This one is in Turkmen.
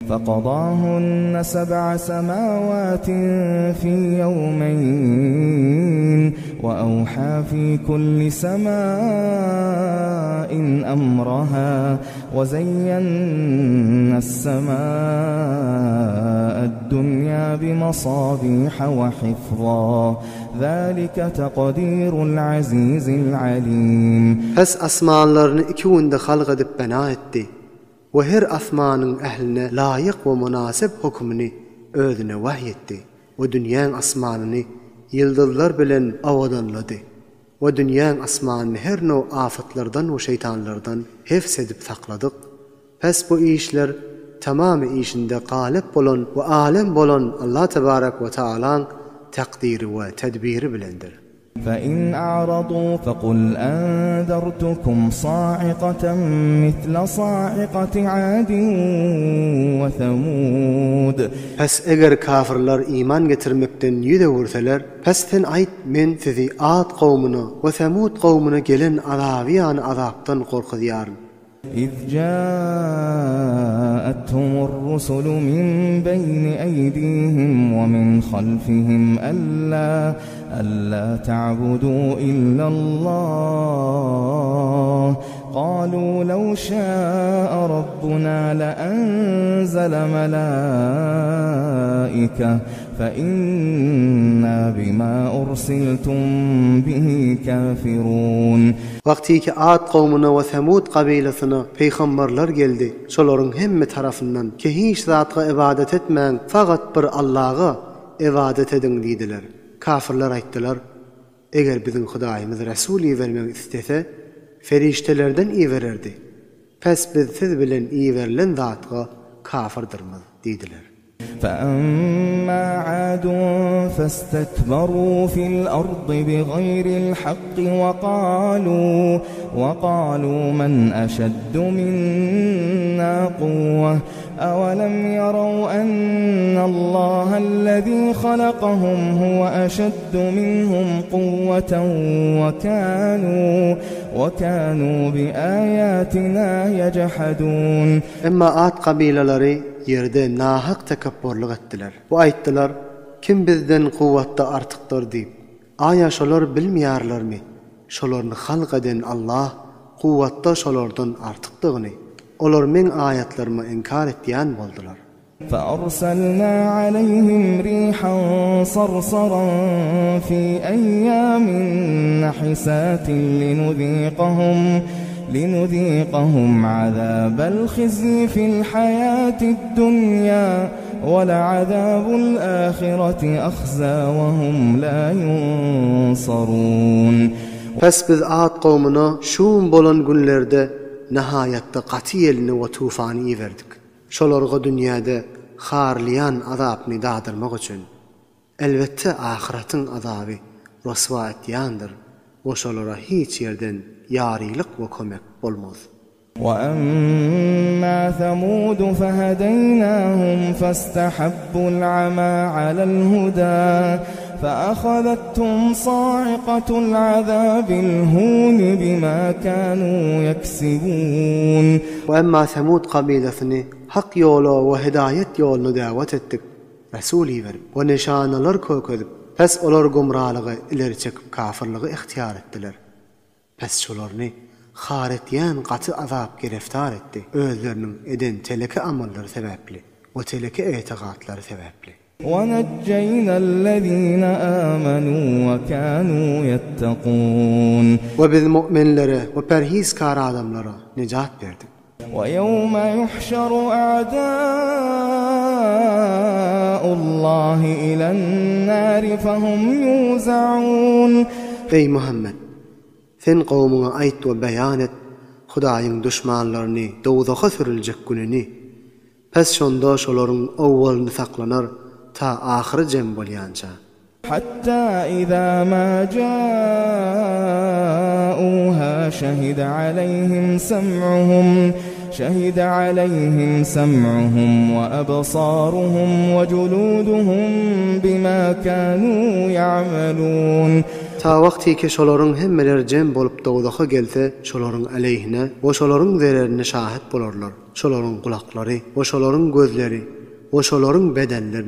Fekadahunne seb'a semavatin fi ýewmeýn we awha fi kulli sema'in emraha we zeýýennes-sema'ad-dunýa bimasabiha we hifza zalike takdirul azizil alim. Pes asmanlaryny iki günde halk edip bina etdi. We her asmanyň ähline laýyk we mynasyp hökümini özüne wahy etdi we dünýäň asmanyny ýyldyzlar bilen owadanlady we dünýäň asmanyny her now afatlardan we şeýtanlardan hefz edip sakladyk. Pes bu işler tamamy işinde galyp bolan we alem bolan Allah tebarek we taalaň takdyry we tedbiri bilendir. فَإِنْ أَعْرَضُوا فَقُلْ أَنذَرْتُكُمْ صَاعِقَةً مِثْلَ صَاعِقَةِ عَادٍ وَثَمُودَ. Pes eger kafyrlar iman getirmekden ýüz öwürseler, pes sen aýt, men sizi Ad kowmuna we Semud kowmuna gelen azaby ýaly azapdan gorkuzýaryn. إذ جاءتهم الرسل من بين أيديهم ومن خلفهم ألا ألا تعبدوا إلا الله قالوا لو شاء ربنا لأنزل ملائكة فإنا بما أرسلتم به كافرون. Wagtyky Ad kowmuna we Semud kabylasyna pygamberler geldi, şolaryň hemme tarapyndan, ki hiç zatga ybadat etmäň, fagat bir Allaga ybadat ediň diýdiler. Kafyrlar aýtdylar, Eger biziň Hudaýymyz resul ibermek istese, ferişdelerden ibererdi. Pes biz siz bilen iberilen zatga kafyrdyrmyz diýdiler. فَأَمَّا عَادٌ فَاسْتَكْبَرُوا فِي الْأَرْضِ بِغَيْرِ الْحَقِّ وَقَالُوا وَقَالُوا مَنْ أَشَدُّ مِنَّا قُوَّةً أَوَلَمْ يَرَوْا أَنَّ اللَّهَ الَّذِي خَلَقَهُمْ هُوَ أَشَدُّ مِنْهُمْ قُوَّةً وَكَانُوا وَكَانُوا بِآيَاتِنَا يَجْحَدُونَ. Emma Ad kabylalary ýerde nahak tekepburlyk etdiler we aýtdylar, Kim bizden kuwwatda artykdyr diýip. Aýa şolar bilmeýärlermi, şolaryny halk eden Allah kuwwatda şolardan artykdygyny? Olar Meň aýatlaryma inkar etýän boldular. فَأَرْسَلْنَا عَلَيْهِمْ رِيحًا صَرْصَرًا فِي أَيَّامٍ نَحِسَاتٍ لِنُذِيقَهُمْ لِنُذِيقَهُمْ عَذَابَ الْخِزْيِ فِي الْحَيَاةِ الدُّنْيَا وَلَعَذَابُ الْآخِرَةِ أَخْزَى وَهُمْ لَا يُنصَرُونَ. Pes biz Ad kowmuna şum bolan günlerde nahaýatda gaty ýelini we tufany iberdik. Şolarga dünýäde harlaýan azapny dadyrmak üçin. Elbetde ahyratyň azaby ryswa etýändir we şolara hiç ýerden ýarylyk we kömek bolmaz. وَأَمَّا ثَمُودُ فَهَدَيْنَاهُمْ فَاسْتَحَبُّوا الْعَمَىٰ عَلَى الْهُدَىٰ فَأَخَذَتْهُمْ صَاعِقَةُ الْعَذَابِ الْهُونِ بِمَا كَانُوا يَكْسِبُونَ. We emma Semud kabylasyny hak ýola we hidaýet ýoluna dawet etdik, Resul iberip we nyşanalar kökezip, pes olar gumralygy ileri çekip kafyrlygy ygtyýar etdiler. Pes şolaryny har etýän gaty azap gireftar etdi, özleriniň eden teleke amallary sebäpli we teleke etigatlary sebäpli. وَنَجَّيْنَا الَّذِينَ آمَنُوا وَكَانُوا يَتَّقُونَ. We biz mu'minlere we perhizkar adamlara nejat berdik. وَيَوْمَ يُحْشَرُ أَعْدَاءُ اللَّهِ إِلَى النَّارِ فَهُمْ يُوزَعُونَ. Eý, Muhammet! Sen kowmuňa aýt we beýan et, Hudaýyň duşmanlaryny dowzaha sürüljek gününi. Pes şonda şolaryň owwalyny saklanar ta ahyry jem bolýança. Hatta iza ma ja'uha şehide aleýhim sem'uhum şehide aleýhim sem'uhum we absaruhum we juluduhum bima kanu ýa'melun. Ta wagtyki şolaryň hemmeleri jem bolup dowzaha gelse, şolaryň aleýhine we şolaryň zererine şahyt bolarlar, şolaryň gulaklary we şolaryň gözleri we şolaryň bedenleri.